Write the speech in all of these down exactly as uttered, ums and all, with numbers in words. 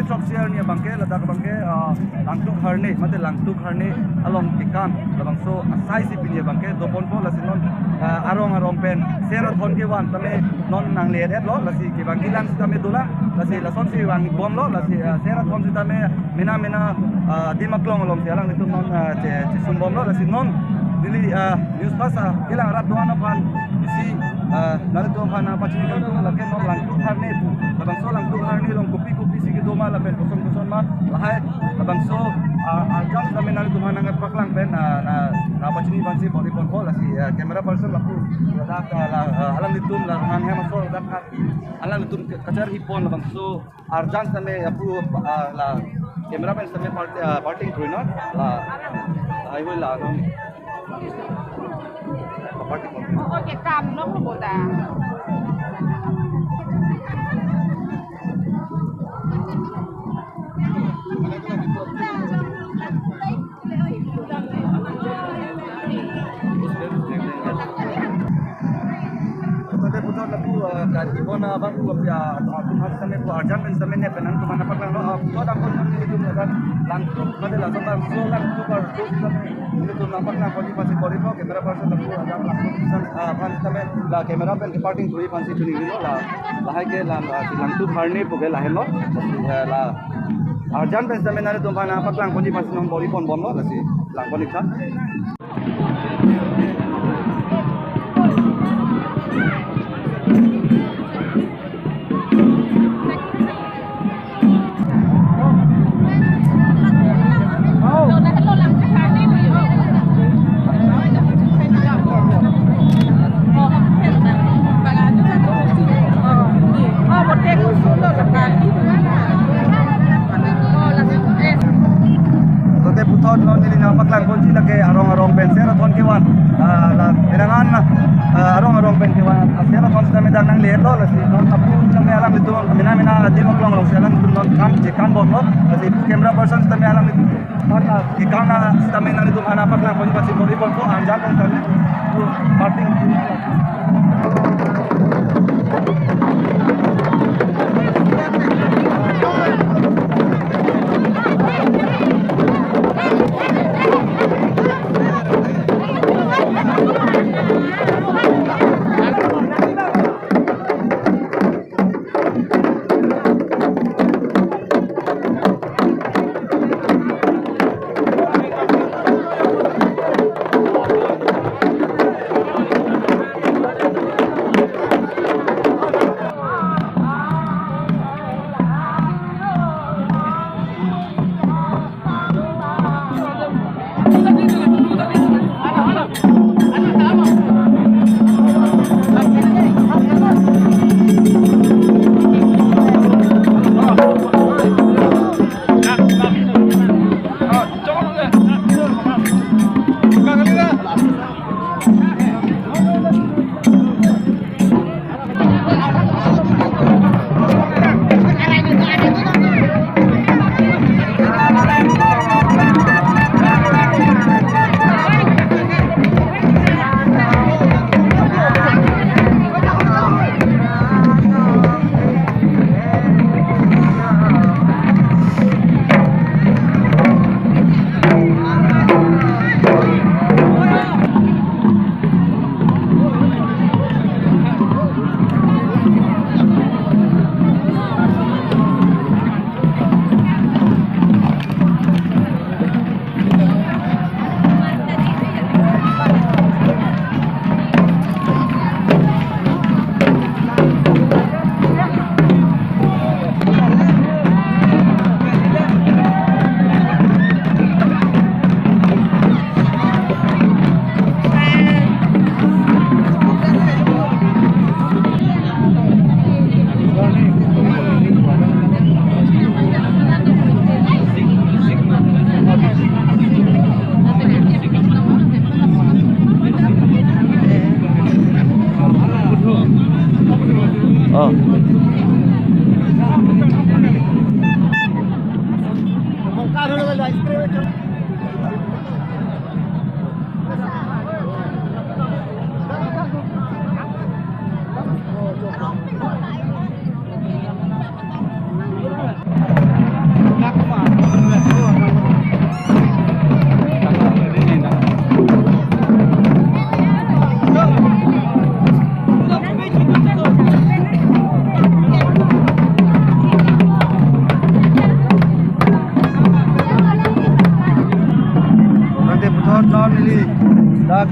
Chokche arni abangke, ladak abangke, ah, Langtuk Harne, mate Langtuk Harne along kekam, labangso asai si pini abangke doponpo, lasi non, ah, arong arong pen serathon kevan tame non nangledet lo, lasi kevang kelang sitame dolang, lasi lasonsi vangbomlo, lasi, ah, serathon sitame mena mena, ah, Dimaklong alongsi alanglitum non, ah, che, chesung bomlo, lasi non neli, ah, news pass, ah, kelang rat doan aphan isi, ah, nanglitum aphan, ah, pachini kangtung lake non Langtuk Harne pu. Labangso Langtuk Harne along kopi kopi si kedo ma lapen koson koson ma lahai labangso, ah, arjan sitame nanglitum aphan nangpaklang pen, ah, na, na pachini aphansi bor-iponpo, lasi, ah, camera person lapu ladak, ah, la, ah, alanglitum la Ronghang hem asor ladak, ah, alanglitum ke-, kacharlipon labangso arjan sitame lapu, ah, la camera pen sitame part-, ah, parting kroi non la, ai hui la non parting kroi. Oke, kam no boda. Tangte puthot lapu, eh, kali bona abang pu, ya, atum aphan sitame pu arjan pen sitame ne pen nangtum aphan nangpaklanglo, ah, puthot angkon nangtum ladak Langtuk, mate ladak Langtuk, Langtuk artuk sitame nangtum nangpaklangponji aphansi bor-ipo, camera person lapu ladak Langtuk aphan, ah, aphan sitame la camera pen keparting kroi aphansi choningrilo la, lahai ke la, la, si Langtuk Harne pu ke lahenlo, eh, la arjan pen sitame nanglitum aphan nangpaklangponji aphansi non bor-ipon bomlo, lasi langpon-ik tha. Tangte puthot non neli nangpaklangponji lake arong arong pen serathon kevan. Ah, la, erangan, ah, arong arong pen kevan, ah, serathon sitame dak nangledet lo, lasi non lapu sitame alanglitum mena mena Dimaklong alongsi alanglitum non kam chekam bomlo, lasi camera person sitame alanglitum, ah, kekam na sitame nanglitum aphan nangpaklangponji aphansi bor-iponpo, arjan pen sitame parting.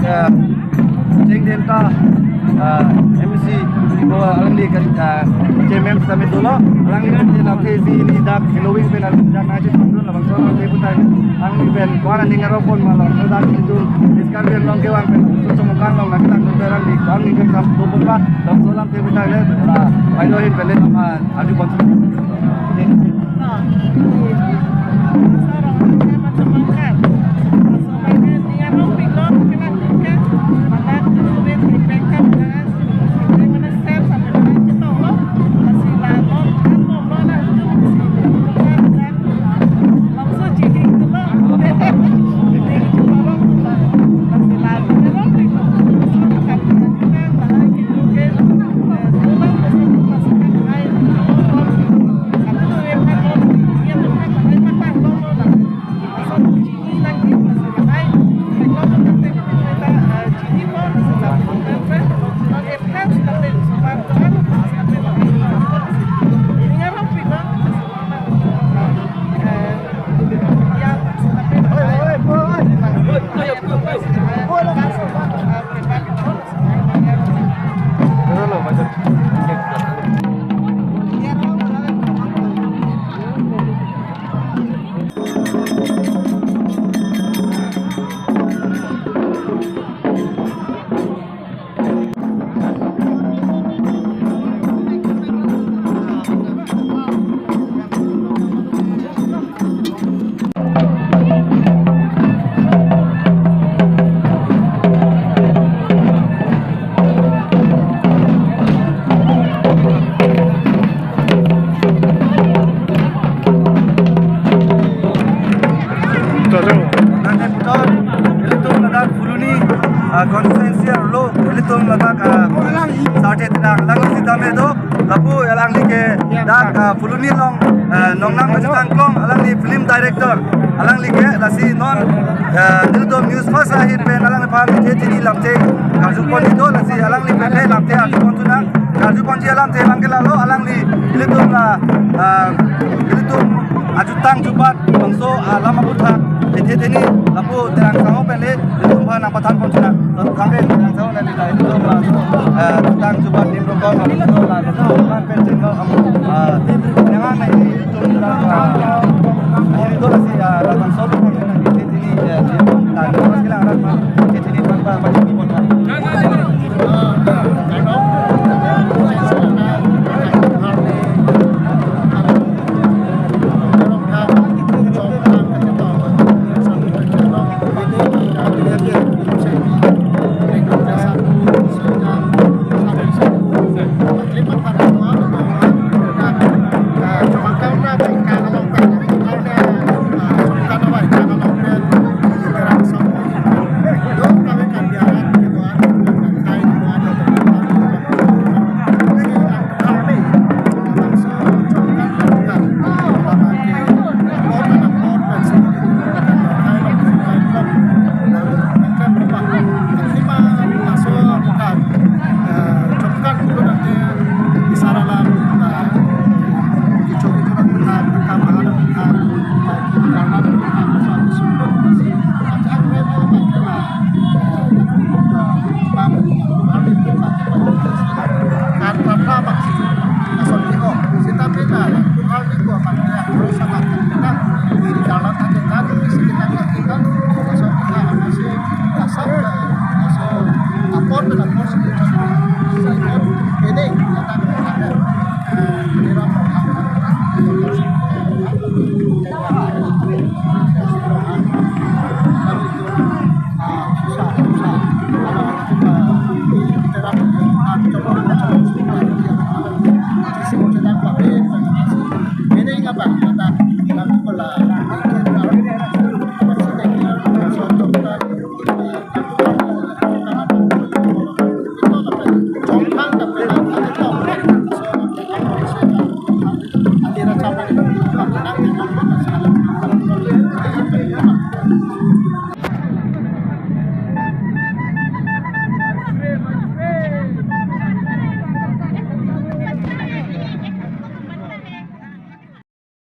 Eh, Cheng Denta, eh, M C, ibo alangli kan, eh, J M M sitame dolo, alangli kan lamthe isi neli dak Halloween pen alangli dak nangchetongdun labangso alamthe puthot, alangli pen ko-an aning arong pon ma labangso dak itum East Karbi Anglong kevang pen, so chomkan long nanglang pen alangli ko-an aning kemsam do pon ma, labangso alamthe puthot le, la, bailo ahin pen le, ah, arju pon. Nanti putar, ilitum ladak Phuloni, ah, constituency arlo, ilitum ladak, ah, Sarthe Terang, alangli sitame do, lapu alangli ke dak, ah, Phuloni along, ah, Nongnam Kachetang Klong, alangli film director, alangli ke lasi non, ah, ilitum News First ahin pen alangphan chetini lamthe karju pon do, lasi alangli pen le lamthe arju pon tuna, karju ponji alamthe abang ke lalo, alangli ilitum la, ah, ilitum ajutang jubat bangso, ah, alam aputhak, ethe theni, lapu Terang Sangho pen le, ilitum aphan nangpathan pon tuna, tangke Terang Sangho neli la, ilitum la, ah, ajutang jubat nim rokok, ilitum la, ilitum aphan pen chengkok, ah, yang ang na ini, ilitum la, ah,